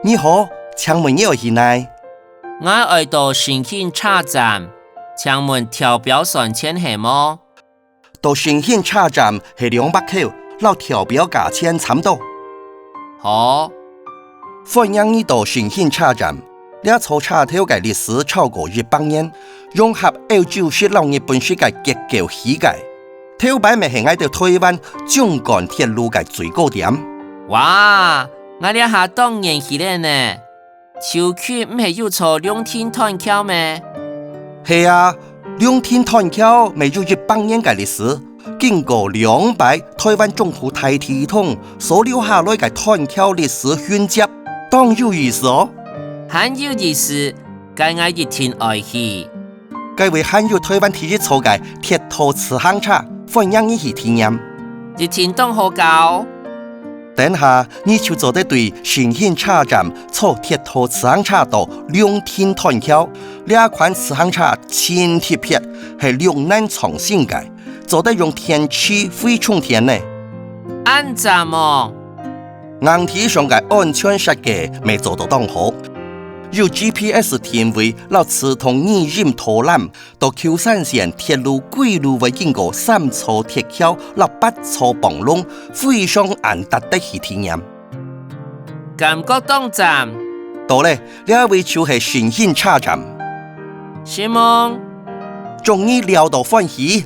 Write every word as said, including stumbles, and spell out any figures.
你好，請問你愛去哪？𠊎愛到新興車站，請問跳錶算錢係無？到新興車站係兩百箍，摎跳錶價錢差毋多。好。歡迎你到新興車站，這座車頭个歷史超過一百年，融合歐洲式摎日本式个結構起个。頭擺乜係𠊎兜臺灣縱貫鐵路个最高點。哇，𠊎這下當然去了呢！ 秋季毋係有坐龍騰斷橋咩？係啊，龍騰斷橋乜有一百年个歷史，經過兩擺臺灣中部大地動所留下來个斷橋歷史痕跡，當有意思哦。還有意思，該𠊎一定愛去。 該位還有臺灣第一座个鐵道自行車，歡迎你去體驗。一定當好搞。等下你就做得對新興車站坐鐵道自行車到龍騰斷橋。這款自行車盡特別，係綠能創新个，做得用電池回充電呢。恁讚哦！硬體上个安全設計乜做到當好，有G P S定位摎自動語音導覽， 到舊山線鐵路歸路會經過三座鐵橋摎八座磅龍，非常恁值得去體驗。感覺當讚！到了，這位就係新興車站。承蒙！祝你尞到歡喜！